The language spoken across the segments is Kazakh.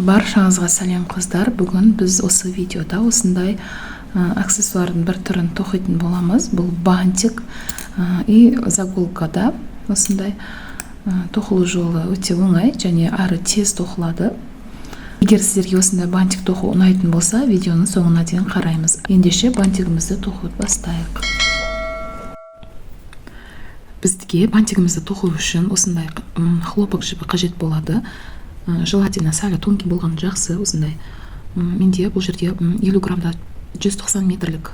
Баршаңызға сәлем, қыздар! Бүгін біз осы видеода осындай аксессуардың бір түрін тоқитын боламыз. Бұл бантик и заколкада осындай. Тоқылу жолы өте оңай және әрі тез тоқылады. Егер сіздерге осындай бантик тоқу ұнайтын болса, видеоның соңына дейін қараймыз. Ендеше, бантигімізді тоқуды бастайық. Бізге бантигімізді тоқу үшін осындай хлопок жібі қажет болады. Желательно сәл тонкий болған жақсы. Осындай менде бұл жерде 50 граммда 190 метрлік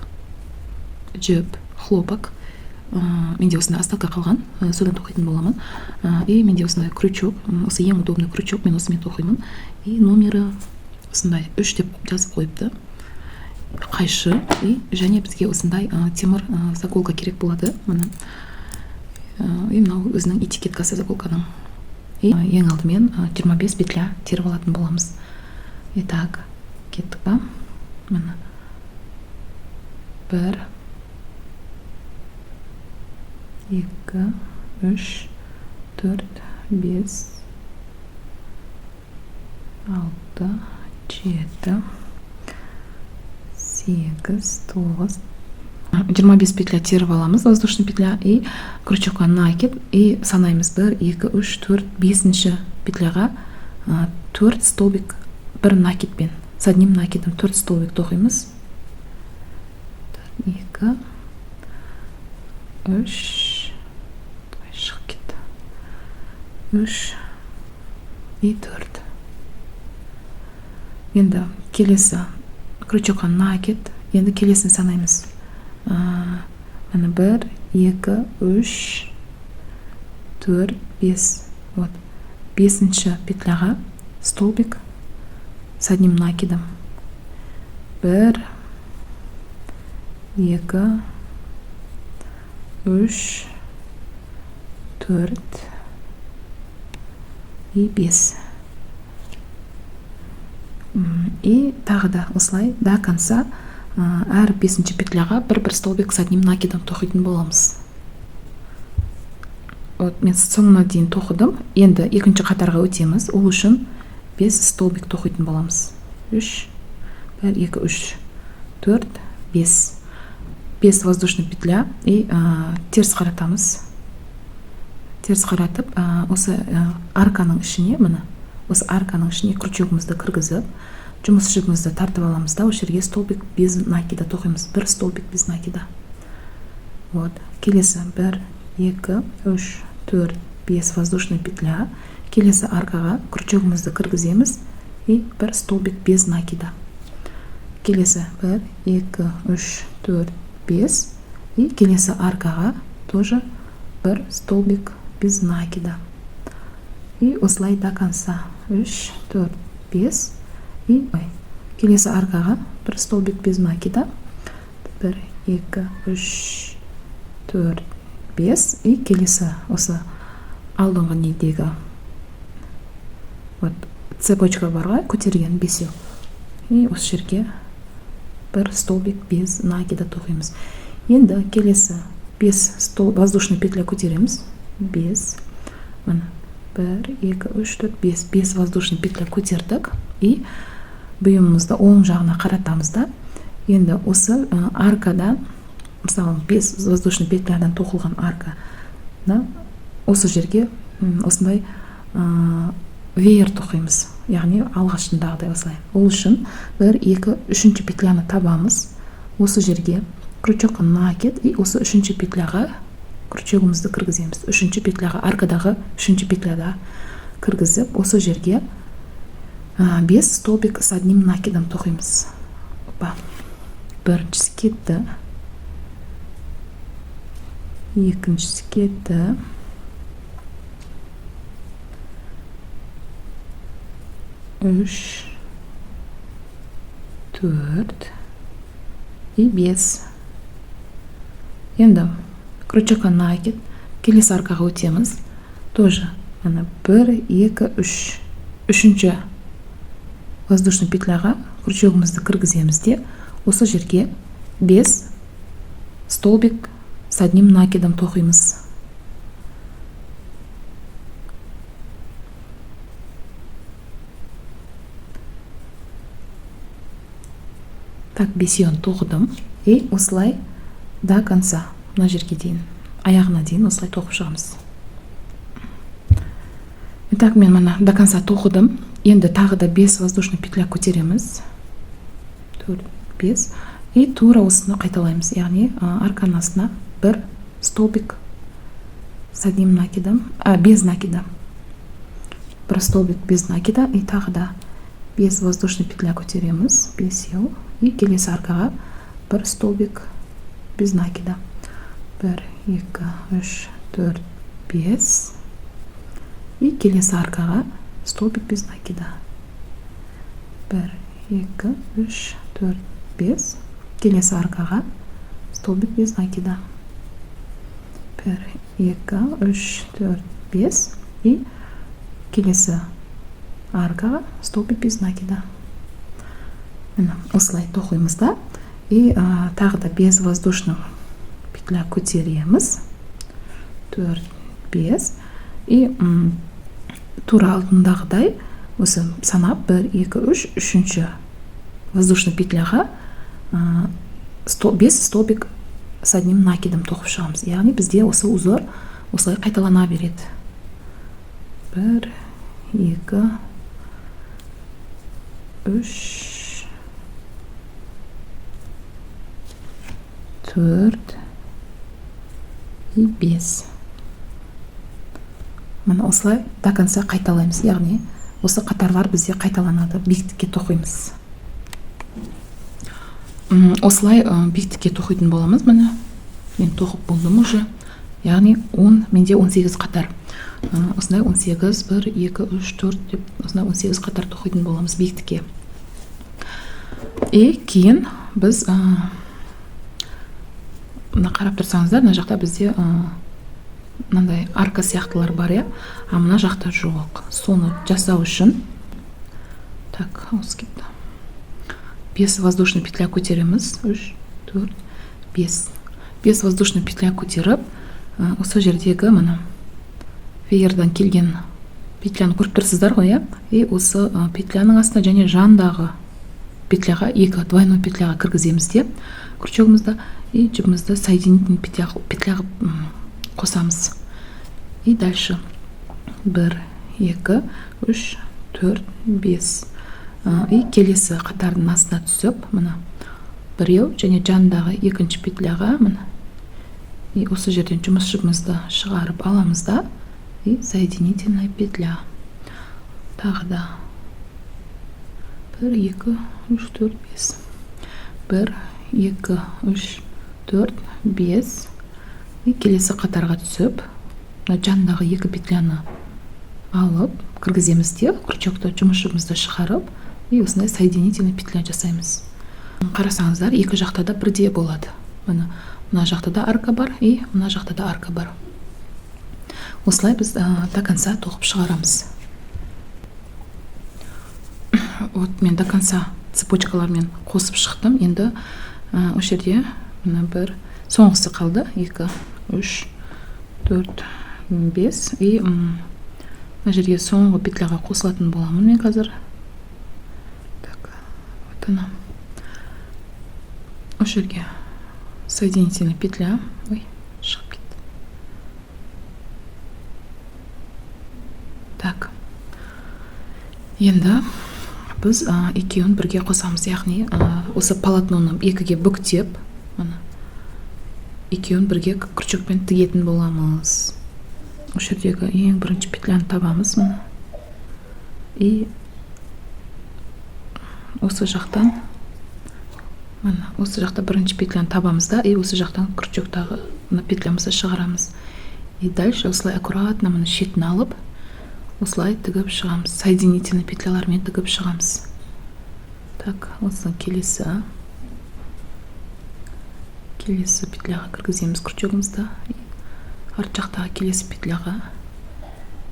жіп, хлопок. Менде осындай остатка қалған, содан тоқитын боламын. И менде осындай крючок, осы ең удобный крючок, мен осымен тоқимын. И номері осындай 3 деп жазып қойыпты. Қайшы и және бізге осындай темір заколка керек болады, міне. И мынау өзінің этикеткасы заколканың. И ең алдымен 25 петля теріп алатын боламыз. Итак, кеттік па? Міне, бір, екі, үш, төрт, бес, алты, жеті, сегіз, тоғыз, 25 петля теріп аламыз, воздушный петля. И крючокқа накид, и санаймыз: бір, екі, үш, төрт, бесінші петляға төрт столбик бір накидпен, с одним накидом төрт столбик тоқимыз. Екі, үш, шығып кетті, үш и төрт. Енді келесі крючокқа накид. Енді келесін санаймыз. Міне, бір, екі, үш, төрт, бес. Вот, бесінші петляға столбик с одним накидом: бір, екі, үш, төрт и бес. И тағы да осылай до конца әр бесінші петляға бір бір столбик с одним накидом тоқитын боламыз. Вот, мен соңына дейін тоқыдым. Енді екінші қатарға өтеміз. Ол үшін бес столбик тоқитын боламыз. Үш, бір, екі, үш, төрт, бес. Бес воздушный петля. И теріс қаратамыз. Теріс қаратып, осы арканың ішіне, міне, осы арканың ішіне крючогымызды кіргізіп, жұмыс жібімізді тартып аламыз да, осы жерге столбик без накида тоқимыз, бір столбик без накида. Вот, келесі: бір, екі, үш, төрт, бес воздушный петля. Келесі аркаға крючогымызды кіргіземіз и бір столбик без накида. Келесі: бір, екі, үш, төрт, бес. И келесі аркаға тоже бір столбик без накида. И осылай до конца: үш, төрт, бес. И ой, келесі аркаға бір столбик без накида: бір, екі, үш, төрт, бес. И келесі осы алдыңғы недегі, вот, цепочка бар ғой көтерген, бесеу, и осы жерге бір столбик без накида тоқимыз. Енді келесі бес стол воздушный петля көтереміз. Бес, міне, бір, екі, үш, төрт, бес. Бес воздушный петля көтердік. И бұйымымызды оң жағына қаратамыз да, енді осы аркадан, мысалы, бес воздушный петлядан тоқылған арка да, осы жерге осындай веер тоқимыз, яғни алғашындағыдай осылай. Ол үшін бір, екі, үшінші петляны табамыз. Осы жерге крючокқа накид и осы үшінші петляға крючогымызды кіргіземіз. Үшінші петляға, аркадағы үшінші петляда кіргізіп, осы жерге бес столбик с одним накидом тоқимыз. Опа, біріншісі кетті, екіншісі кетті, үш, төрт и бес. Енді крючокқа накид, келесі аркаға өтеміз. Тоже, міне, бір, екі, үш, үшінші воздушный петляға крючогымызды кіргіземіз де, осы жерге бес столбик с одним накидом тоқимыз. Так, бесеуін тоқыдым. И осылай до конца, мына жерге дейін, аяғына дейін осылай тоқып шығамыз. Итак, мен мына до конца тоқыдым. Енді тағы да 5 воздушный петля көтереміз. 4, 5. И тура осыны қайталаймыз. Яғни арканың астына бір столбик с одним накидом, без накида. Бір столбик без накида. И тағы да 5 воздушный петля көтереміз. Бесеу. И келесі аркаға бір столбик без накида. 1, 2, 3, 4, 5. И келесі аркаға столбик без накида. 1, 2, 3, 4, 5. Келесі аркаға столбик без накида. 1, 2, 3, 4, 5. И келесі аркаға столбик без накида. Міне, осылай тоқимыз да. И тағы да 5 воздушный петля көтереміз. 4, 5. И тура алдындағыдай осы санап 1, 2, 3, үшінші воздушный петляға 5 столбик с одним накидом тоқып шығамыз. Яғни бізде осы узор осылай қайталана береді. 1, 2, 3, 4 и 5. Міне, осылай до конца қайталаймыз. Яғни осы қатарлар бізде қайталанады, биіктікке тоқимыз. Осылай биіктікке тоқитын боламыз. Міне, мен тоқып болдым уже. Яғни 10, менде 18 қатар. Осындай 18, 1, 2, 3, 4 деп осындай 18 қатар тоқитын боламыз биіктікке. И кейін біз мына қарап тұрсаңыздар, мына жақта бізде мынандай арка сияқтылар бар, иә, а мына жақта жоқ. Соны жасау үшін, так, ауысып кетті. 5 воздушный петля көтереміз. 3, 4, 5. 5 воздушный петля көтеріп, осы жердегі мына веердан келген петляны көріп тұрсыздар ғой, иә? И осы петляның астына және жандағы петляға, екі двойной петляға кіргіземіз де крючогымызды и жібімізді соединительный петля қылып қосамыз. И дальше 1, 2, 3, 4, 5. И келесі қатардың астына түсіп, мына біреу және жанындағы екінші петляға, міне, и осы жерден жұмыс жібімізді шығарып аламыз да, и соединительная петля. Тағы да 1, 2, 3, 4, 5. 1, 2, 3, 4, 5. И келесі қатарға түсіп, мына жанындағы екі петляны алып кіргіземіз де, крючокты, жұмыс жібімізді шығарып, и осындай соединительный петля жасаймыз. Қарасаңыздар, екі жақта да бірдей болады. Міне, мына жақта да арка бар и мына жақта да арка бар. Осылай біз до конца тоқып шығарамыз. Вот мен до конца цепочкалармен қосып шықтым. Енді осы жерде мына бір соңғысы қалды. 2, 3, 4, 5. И мына жерге соңғы петляға қосылатын боламын мен қазір. Так, вот она. Осы жерге соединительный петля. Ой, шығып кетті. Так, енді біз екеуін бірге қосамыз. Яғни осы полотноны екіге бүктеп, міне, екеуін бірге крючокпен тігетін боламыз. Осы жердегі ең бірінші петляны табамыз, міне, и осы жақтан, міне, осы жақта бірінші петляны табамыз да, и осы жақтан крючоктағы мына петлямызды шығарамыз. И дальше осылай аккуратно, міне, шетін алып, осылай тігіп шығамыз, соединительный петлялармен тігіп шығамыз. Так, осы келесі петляға кіргіземіз крючогымызды, арт жақтағы келесі петляға.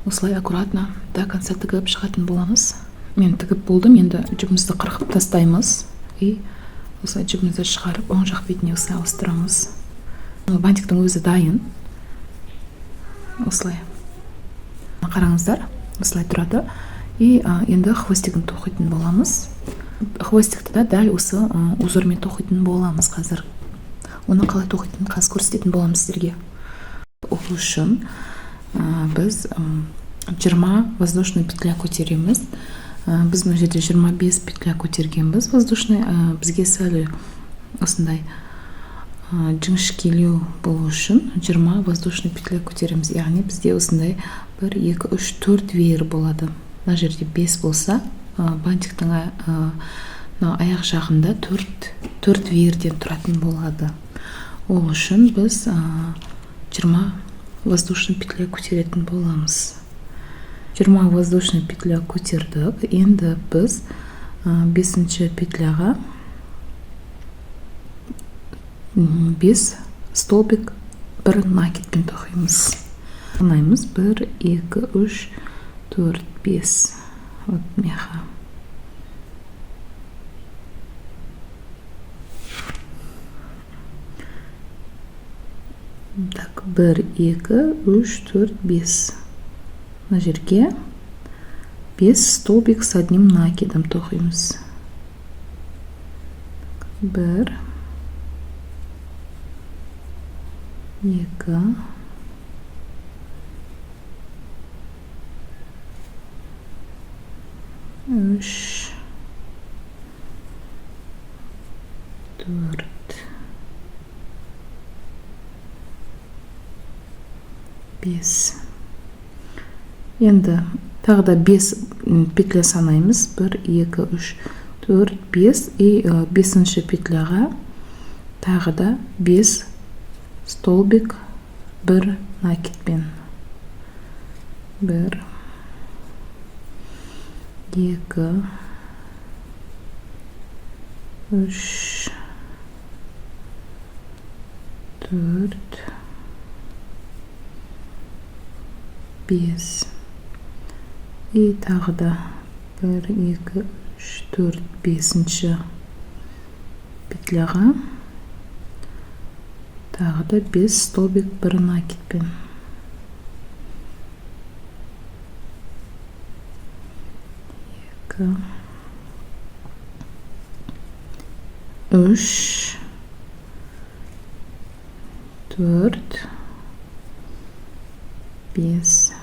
Осылай аккуратно до конца тігіп шығатын боламыз. Мен тігіп болдым. Енді жібімізді қырқып тастаймыз и осылай жібімізді шығарып, оң жақ бетіне осылай ауыстырамыз. Бантиктің өзі дайын. Осылай қараңыздар, осылай тұрады. И енді хвостигін тоқитын боламыз. Хвостикті да дәл осы узормен тоқитын боламыз қазір. Оны қалай тоқитынын қазір көрсететін боламыз сіздерге. Ол үшін біз 20 воздушный петля көтереміз. Біз мына жерде 25 петля көтергенбіз воздушный. Бізге сәл осындай жіңішкелеу болу үшін 20 воздушный петля көтереміз. Яғни бізде осындай 1, 2, 3, 4 веер болады. Мына жерде 5 болса, бантиктің мына аяқ жағында 4 веерден тұратын болады. Ол үшін біз 20 воздушный петля көтеретін боламыз. 20 воздушный петля көтердік. Енді біз 5-ші петляға 5 столбик бір накидпен тоқимыз. Санаймыз. 1, 2, 3, 4, 5. Вот меха. Так, 1, 2, 3, 4, 5. Мына жерге 5 столбик с одним накидом тоқимыз. 1, 2, 3, 4, 5. Енді тағы да 5 петля санаймыз. 1, 2, 3, 4, 5. И 5-ші петляға тағы да 5 столбик бір накидпен. 1, 2, 3, 4, 5. И тағы да 1, 2, 3, 4, 5-ші петляға тағы да 5 столбик бір накидпен. 2, 3, 4, 5.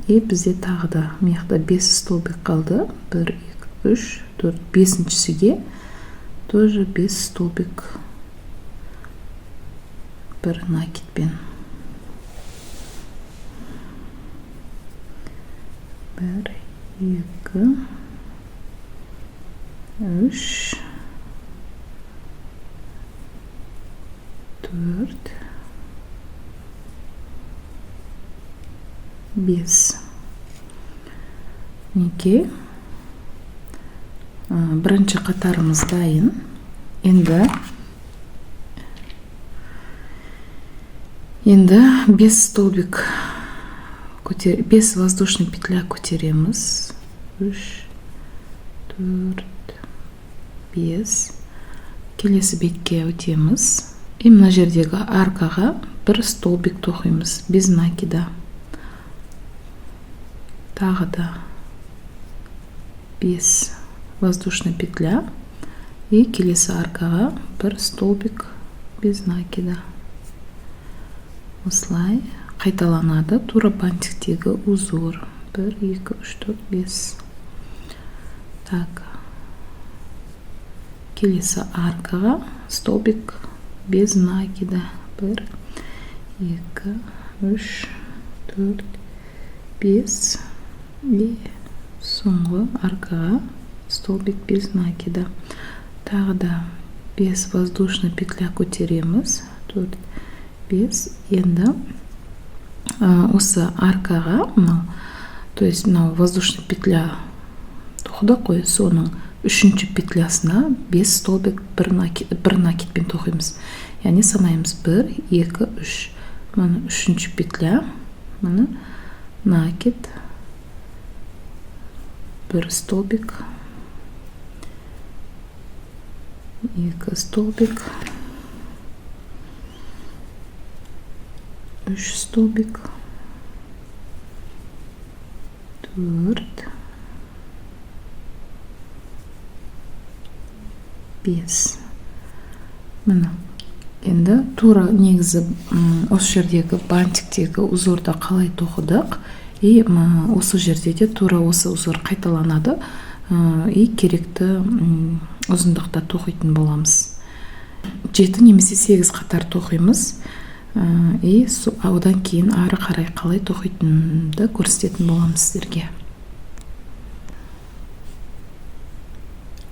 И бізде тағы да мына жақта 5 столбик қалды. 1, 2, 3, 4, 5-шісіге тоже 5 столбик бір накидпен. 1, 2, 3, 4, 5. Мінекей, бірінші қатарымыз дайын. Енді 5 столбик көтер, 5 воздушный петля көтереміз. 3, 4, 5. Келесі бетке өтеміз. И мына жердегі аркаға бір столбик тоқимыз без накида. Тағы да 5 воздушный петля. И келесі аркаға бір столбик без накида. Осылай қайталанады тура бантиктегі узор. 1, 2, 3, 4, 5. Так. Келесі аркаға столбик без накида. 1, 2, 3, 4, 5. И соңғы аркаға столбик без накида. Тағы да 5 воздушный петля көтереміз. 4, 5. Енді осы аркаға мынау, то есть мынау воздушный петля тоқыдық қой, соның үшінші петлясына 5 столбик бір накидпен тоқимыз. Яғни санаймыз. 1, 2, 3. Міне үшінші петля, міне накид, 1 столбик, 2 столбик, 3 столбик, 4, 5. Міне, енді тура негізі осы жердегі бантиктегі узорда қалай тоқыдық, и осы жерде де тура осы узор қайталанады, и керекті ұзындықта тоқитын боламыз. 7 немесе 8 қатар тоқимыз, и одан кейін ары қарай қалай тоқитынымды көрсететін боламыз сіздерге.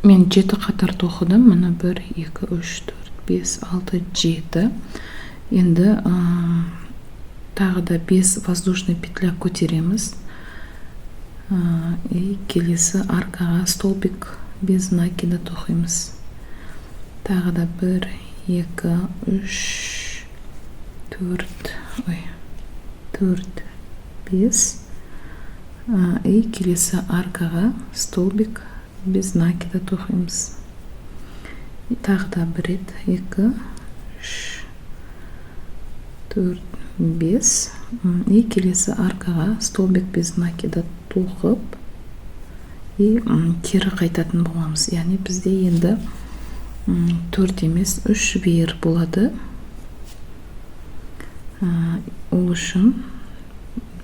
Мен 7 қатар тоқыдым. Міне 1, 2, 3, 4, 5, 6, 7. Енді тағы да 5 воздушный петля көтереміз. И келесі аркаға столбик без накида тоқимыз. Тағы да 1, 2, 3, 4, ой, 4, 5. И келесі аркаға столбик без накида тоқимыз. И тағы да бір рет 2, 3, 4, 5. И келесі аркаға столбик без накида тоқып, и кері қайтатын боламыз. Яғни бізде енді 4 емес, 3 веер болады. Ол үшін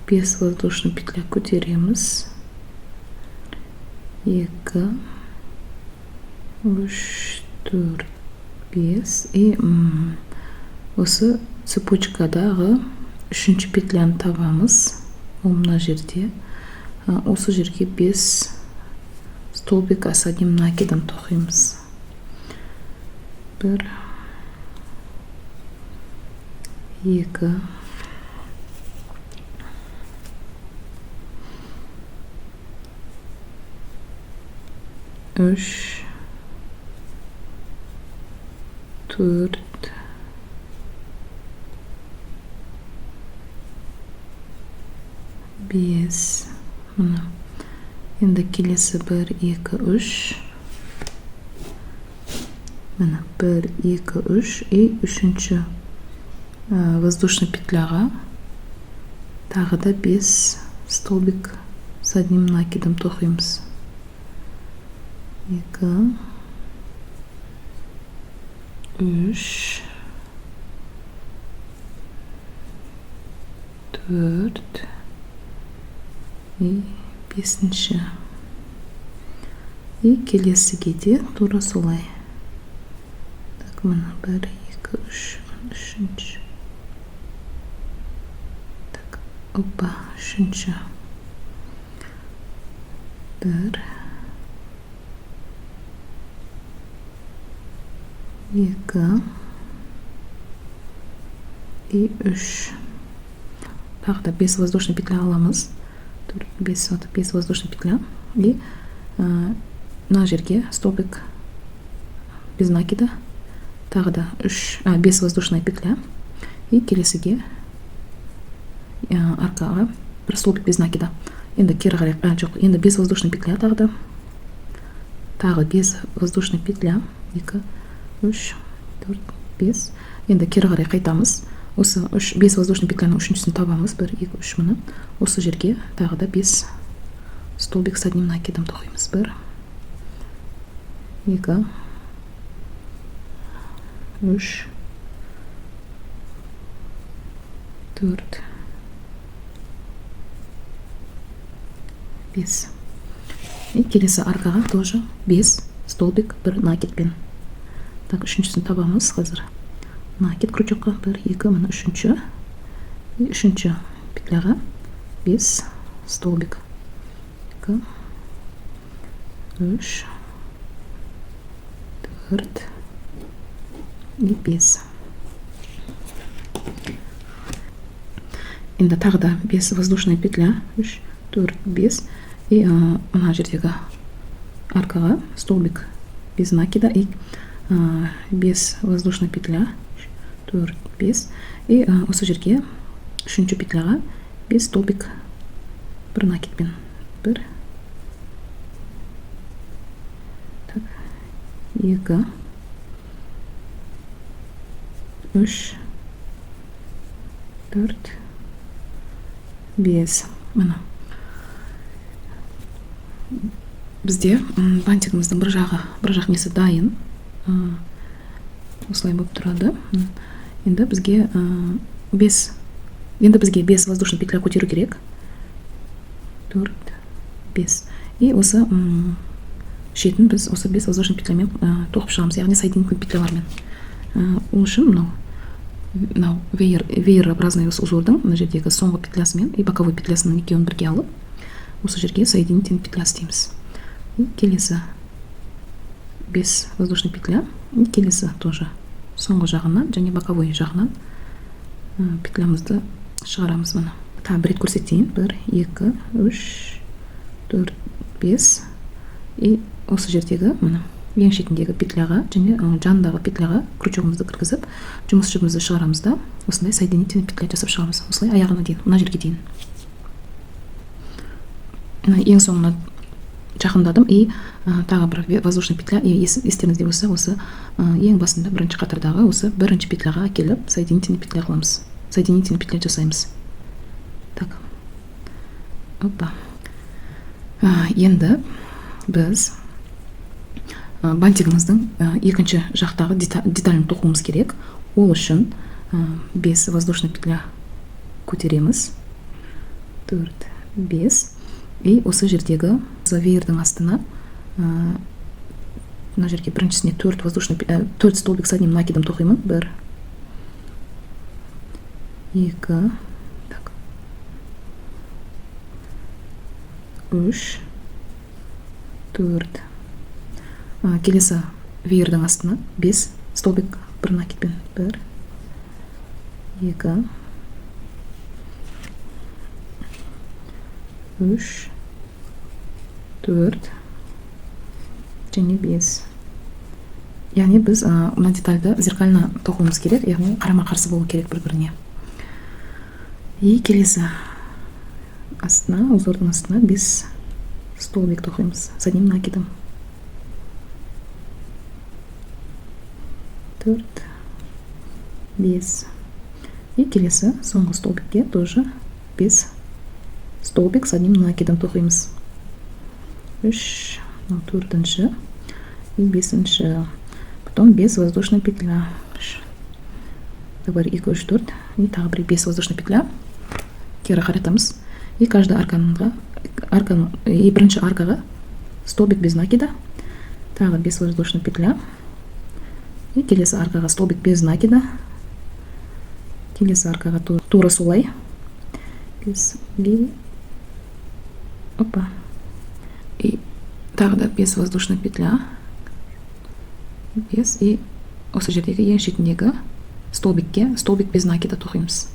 5 воздушный петля көтереміз. 2, 3, 4, 5. И осы цепочкадағы үшінші петляны табамыз. Ол мына жерде. Осы жерге 5 столбик с одним накидом тоқимыз. 1, 2, 3, 4, 5. Мына. Енді келесі 1, 2, 3. Міне 1, 2, 3 и үшінші воздушный петляға тағы да 5 столбик с одним накидом тоқимыз. 2, 3, 4 и 5-ші. И келесіге де тура солай. Так, міне 1, 2, 3, үшінші. Так, опа, үшінші. 1, 2 и 3. Тағы да 5 воздушный петля аламыз. 4, 5, вот, 5 воздушный петля. И мына жерге столбик без накида. Тағы да 5 воздушная петля. И келесіге аркаға бір столбик без накида. Енді кері қарай, жоқ, енді 5 воздушный петля тағы да. Тағы 5 воздушный петля. 2, 3, 4, 5. Енді кері қарай қайтамыз. Осы 5 воздушный петляның үшіншісін табамыз. 1, 2, 3, міне. Осы жерге тағы да 5 столбик с одним накидом тоқимыз. 1, 2, 3, 4, 5. И келесі аркаға тоже 5 столбик бір накидпен. Так, үшіншісін табамыз қазір. Накид крючокқа 1, 2, міне үшінші. И үшінші петляға 5 столбик. 2, 3, 4 и 5. Енді тағы да 5 воздушная петля. 3, 4, 5. И мына жердегі аркаға столбик без накида и 5 воздушная петля. 4, 5. И осы жерге үшінші петляға 5 столбик бір накидпен. 1, так, 2, 3, 4, 5. Міне. Бізде бантигіміздің бір жағы, бір жақ несі дайын. Осылай болып тұрады. Енді бізге 5, енді бізге 5 воздушный петля көтеру керек. 4, 5. И осы шетін біз осы 5 воздушный петлямен тоқып шығамыз, яғни соединительный петлялармен. Ол үшін мынау веерообразный узордың мына жердегі соңғы петлясымен и боковой петлясының екеуін бірге алып, осы жерге соединительный петля істейміз. И келесі 5 воздушный петля, и келесі тоже соңғы жағынан және боковой жағынан петлямызды шығарамыз. Міне, тағы бір рет көрсетейін. 1, 2, 3, 4, 5. И осы жердегі, міне, ең шетіндегі петляға және жанындағы петляға крючогымызды кіргізіп, жұмыс жібімізді шығарамыз да, осындай соединительный петля жасап шығамыз. Осылай аяғына дейін, мына жерге дейін. Мына ең соңына жақындадым. И тағы бір воздушный петля. И естеріңізде болса, осы ең басында бірінші қатардағы осы бірінші петляға әкеліп соединительный петля қыламыз, соединительный петля жасаймыз. Так, опа. Енді біз бантигіміздің екінші жақтағы деталін тоқуымыз керек. Ол үшін 5 воздушный петля көтереміз. 4, 5. И осы жердегі веердің астына, мына жерге біріншісіне 4 воздушный, 4 столбик с одним накидом тоқимын. 1, 2, так, 3, 4. Келесі веердің астына 5 столбик бір накидпен. 1, 2, 3, 4 және 5. Яғни біз мына детальді зеркально тоқуымыз керек, яғни қарама қарсы болу керек бір біріне. И келесі астына, узордың астына 5 столбик тоқимыз с одним накидом. 4, 5. И келесі соңғы столбикке тоже 5 столбик с одним накидом тоқимыз. 3, мынау төртінші и бесінші. Потом 5 воздушная петля. 1, 2, 3, 4. И тағы бір 5 воздушная петля. Кері қаратамыз. И каждый арканға, аркан, и бірінші аркаға столбик без накида. Тағы 5 воздушная петля. И келесі аркаға столбик без накида. Келесі аркаға тура солай. 5, и опа. И тағы да 5 воздушная петля. 5. И осы жердегі ең шетіндегі столбикке столбик без накида тоқимыз.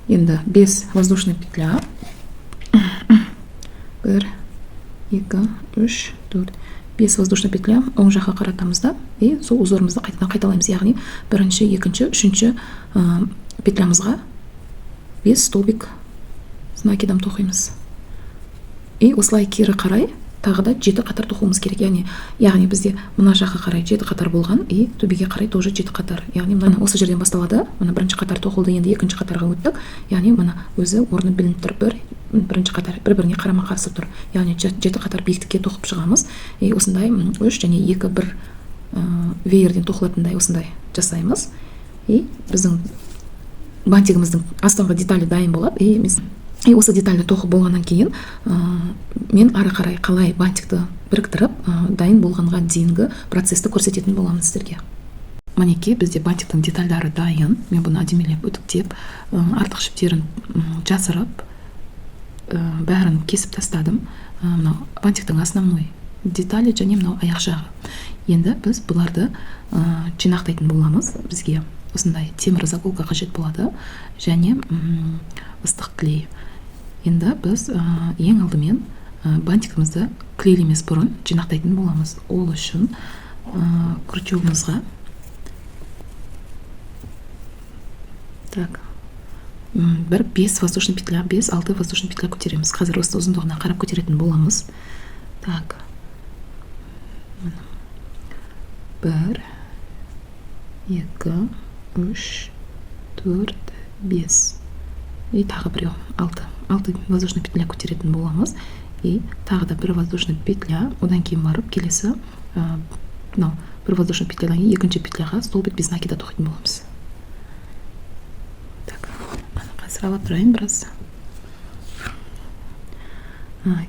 Енді 5 воздушная петля. 1, 2, 3, 4. 5 воздушная петля оң жаққа қаратамыз да, и сол узорымызды қайтадан қайталаймыз. Яғни бірінші, екінші, үшінші петлямызға 5 столбик с накидом тоқимыз. И осылай кері қарай тағы да 7 қатар тоқуымыз керек. Яғни бізде мына жаққа қарай 7 қатар болған, и төбеге қарай тоже 7 қатар. Яғни мына осы жерден басталады. Мына бірінші қатар тоқылды, енді екінші қатарға өттік. Яғни мына өзі орны білініп тұр. Бірінші қатар бір-біріне қарама-қарсы тұр. Яғни 7 қатар биіктікке тоқып шығамыз. И осындай 3 және 2 бір веерден тоқылатындай осындай жасаймыз. И біздің бантигіміздің астыңғы деталі дайын болады. И осы детальді тоқып болғаннан кейін мен ары қарай қалай бантикті біріктіріп, дайын болғанға дейінгі процесті көрсететін боламын сіздерге. Мінекей, бізде бантиктің детальдары дайын. Мен бұны әдемілеп үтіктеп, артық жіптерін жасырып, бәрін кесіп тастадым. Мынау бантиктің основной деталі және мынау аяқ жағы. Енді біз бұларды жинақтайтын боламыз. Бізге осындай темір заколка қажет болады және ыстық клей. Енді біз ең алдымен бантигімізді клейлемес бұрын жинақтайтын боламыз. Ол үшін крючогымызға так, бір 5 воздушный петля, 5-6 воздушный петля көтереміз. Қазір осы ұзындығына қарап көтеретін боламыз. Так. 1, 2, 3, 4, 5. И тағы біреу, 6. 6 воздушный петля көтеретін боламыз. И тағы да бір воздушный петля, одан кейін барып келесі, мынау Бір воздушный петлядан кейін екінші петляға столбик без накида тоқитын боламыз. Так, ана қазір ала тұрайын біраз.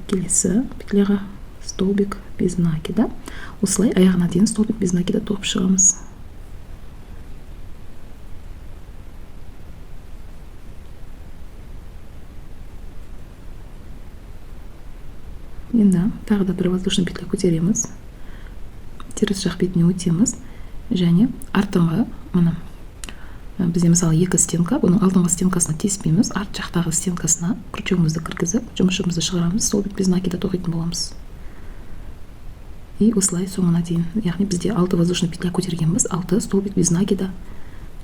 Келесі петляға столбик без накида. Осылай аяғына дейін столбик без накида тоқып шығамыз. Енді тағы да бір воздушный петля көтереміз. Теріс жақ бетіне өтеміз. Және артыңғы, мына, бізде мысалы екі стенка, бұның алдыңғы стенкасына теспейміз, арт жақтағы стенкасына крючогымызды кіргізіп, жұмысшымызды шығарамыз, столбик без накида тоқитын боламыз. И осылай соңына дейін, яғни бізде 6 воздушный петля көтергенбіз, 6 столбик без накида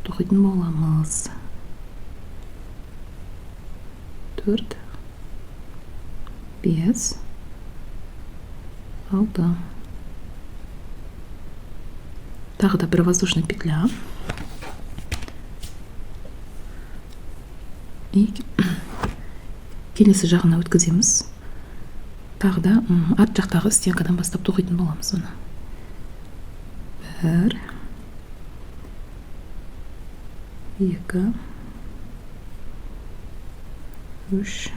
тоқитын боламыз. 4, 5, 6. Тағы да бір воздушный петля. И келесі жағына өткіземіз. Тағы да арт жақтағы стенкадан бастап тоқитын боламыз оны. 1, 2, 3,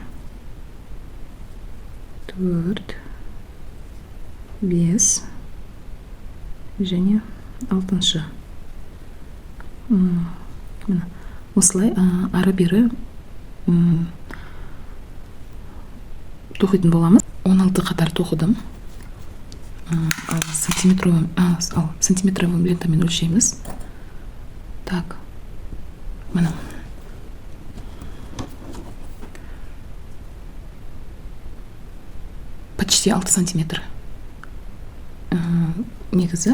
4, 5 және 6. Міне осылай ары бері тоқитын боламыз. 16 қатар тоқыдым. Ал сантиметровый лентамен өлшейміз. Так, міне. Почти 6 сантиметр. Негізі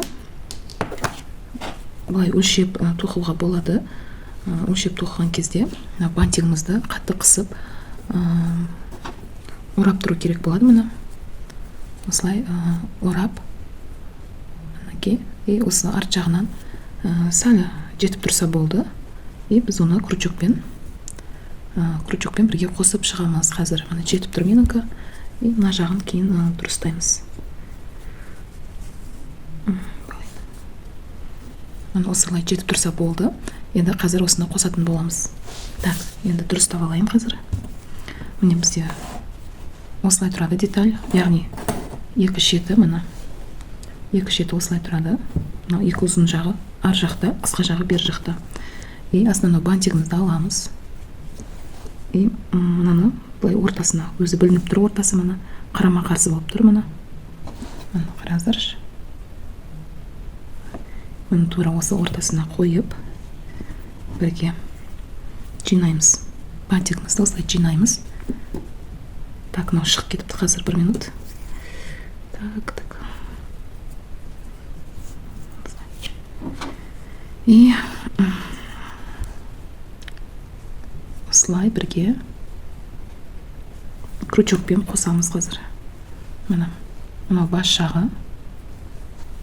былай өлшеп тоқуға болады. Өлшеп тоқыған кезде мына бантигімізді қатты қысып, орап тұру керек болады. Міне осылай орап, мінекей, и осы арт жағынан сәл жетіп тұрса болды. И біз оны крючокпен бірге қосып шығамыз. Қазір міне жетіп тұр менікі. И мына жағын кейін дұрыстаймыз. Міне осылай жетіп тұрса болды. Енді қазір осыны қосатын боламыз. Так, енді дұрыстап алайын қазір. Міне бізде осылай тұрады деталь, яғни екі шеті, міне екі шеті осылай тұрады. Мынау екі ұзын жағы ар жақта, қысқа жағы бер жақта. И основной бантигімізді аламыз. И мынаны былай ортасына, өзі білініп тұр ортасы, міне қарама-қарсы болып тұр, міне. Міне қараңыздаршы. Міне тура осы ортасына қойып бірге жинаймыз. Бантигімізді осылай жинаймыз. Так, мынау шығып кетіпті қазір, бір минут. Так, так. И осылай бірге крючокпен қосамыз қазір. Міне, мынау бас жағы.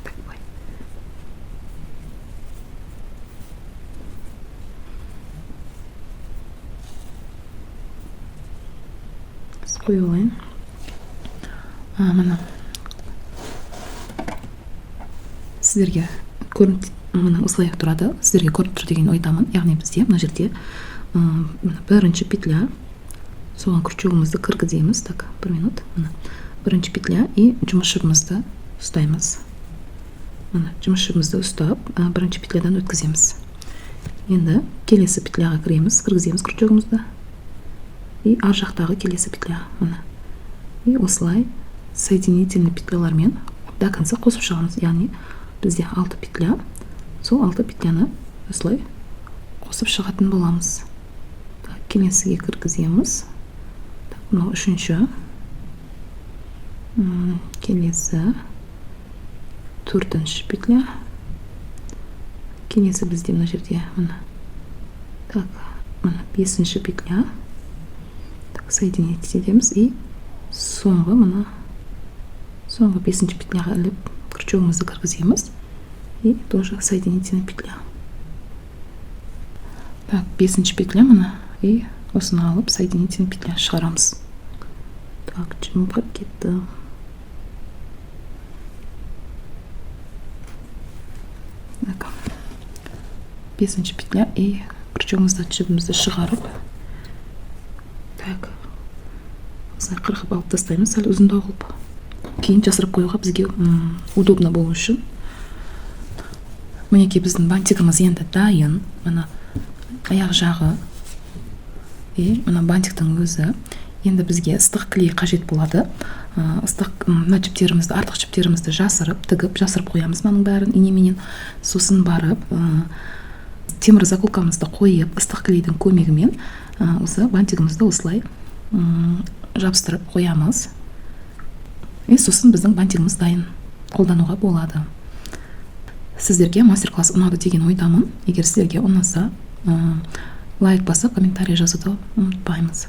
Так, былай. Қойып алайын. Міне. Сіздерге көрініп, міне осылай тұрады. Сіздерге көрініп тұр деген ойдамын. Яғни бізде мына жерде, міне бірінші петля, соған крючогымызды кіргіземіз. Так, бір минут. Міне бірінші петля и жұмыс жібімізді ұстаймыз. Міне жұмыс жібімізді ұстап, бірінші петлядан өткіземіз. Енді келесі петляға кіреміз, кіргіземіз крючогымызды. И ар жақтағы келесі петля, міне. И осылай соединительный петлялармен до конца қосып шығамыз. Яғни бізде 6 петля, сол 6 петляны осылай қосып шығатын боламыз. Так, келесіге кіргіземіз. Так, мынау үшінші. Келесі төртінші петля. Келесі бізде мына жерде, міне. Так, міне бесінші петля. Так, соединить етеміз. И соңғы, мына соңғы бесінші петляға іліп крючогымызды кіргіземіз. И тоже соединительная петля. Так, бесінші петля мына. И осыны алып соединительная петля шығарамыз. Так, жымқырып кетті. Так, бесінші петля. И крючогымызды, жібімізді шығарып, так, осылай қырқып алып тастаймыз, сәл ұзындау қылып, кейін жасырып қоюға бізге удобно болу үшін. Мінекей, біздің бантигіміз енді дайын. Мына аяқ жағы и мына бантиктің өзі. Енді бізге ыстық клей қажет болады. Ыстық мына жіптерімізді, артық жіптерімізді жасырып, тігіп, жасырып қоямыз мынаның бәрін инеменен. Сосын барып темір заколкамызды қойып, ыстық клейдің көмегімен осы бантигімізді осылай жабыстырып қоямыз. И сосын біздің бантигіміз дайын, қолдануға болады. Сіздерге мастер класс ұнады деген ойдамын. Егер сіздерге ұнаса, лайк басып, комментарий жазуды ұмытпаймыз.